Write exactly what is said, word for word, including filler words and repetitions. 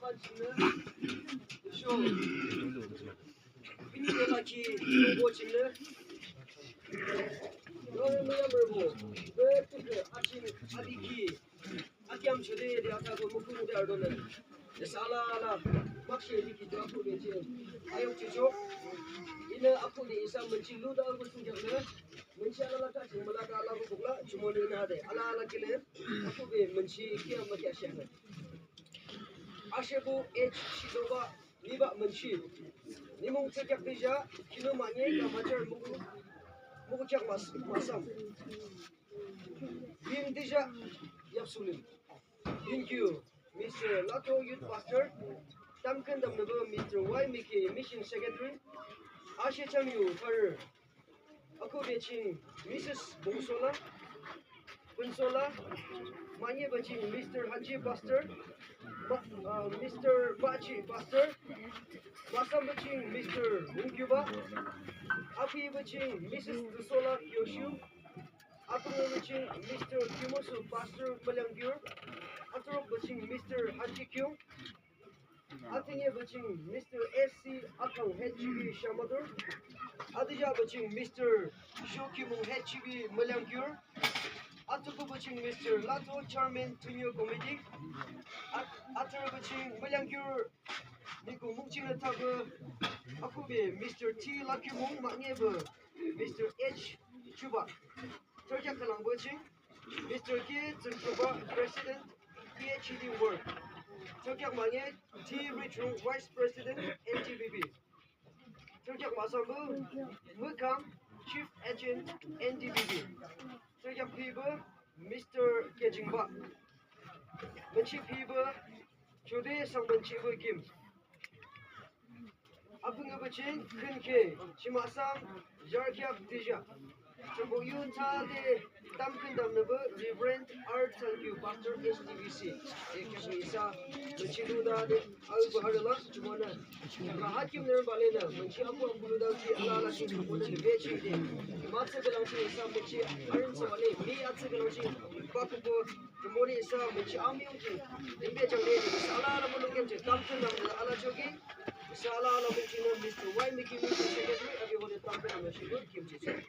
Pachine, sho. Bini de laki, bo chine. Yo, yo, yo, yo, bo. Be, be, be, achin, abiki. Akiam chode, de, aka, bo, mukun, de, ardone. Isa alala, makshe, abiki, de, aku, be, che. Ayok, chicho. Ine, aku, de, isa, menchi, luda, aku, sungyak, ne. Menchi, alala, ka, ching, malaka, ala, bo, bukla, chumoni, ina, de. Alala, kile. Aku, be, menchi, kia, makia, shek, ne. Ashebu H Shidoba, Niba Menchi. Nimung Tsekyak Tija, Kino Manye, Kamajar Mugu, Mugu Kyak Mas, Masam. Bim Tija, Yapsulim. Thank you, Mister Lato, Youth Pastor. Tamken Damnabo, Mister Y Miki, Mission Secretary. Ashe Chamyu, Father. Aku beching Missus Bongsola, Bongsola, Manye beching Mister Haji Pastor, Ma, uh, Mister Machi Pastor, Masam beching Mister Mungkyuba, Api beching Missus Dusola Kyoshu, Apu beching Mister Kyumosu Pastor Malyangkyur, Aturok beching Mister Haji Kyung, Atinye beching Mister S C Akang H G B Shamator. Adija beching Mister Shokimung H G B Malyangkyur. Atuku beching Mister Lato Chairman Tunyo Committee. At, atur beching Malyangkyur Niku Mukching Tabe. Aku be Mister T Lakimung, Manye be Mister H Chuba. Third khülang beching Mister K Tsengchoba, President, P H E D World. Third Manye T Richung, Vice President, N T B B. Third Masambu Mukam, Chief Agent, N T B B. Third Piba, Mister Kejingba. Menchi Piba, Chude Sangban Chiba Kim. Apung beching, Künke, Chimasam, Jarkyak Tija. Chumbo Yun Tade, Tamken Damnabo, Reverend R Thank you, Pastor S T B C. Ekya isa, menchi luda de, au bahar la, chumana. Rahat kim ner bale na, menchi apu apu luda ki ala ala ching, chumbo de, beching de. Matse belang ching isa, menchi, arin sa bale, mi atse belang ching, pakupo, Tumori isa menchi ami ungji. Imbe jang de isa ala ala mulung kemche. Tamken Damnabo ala choki. Isa ala ala menchi na Mister Y Miki Miki Secretary abi hode Tamken Damnabo shi kimche.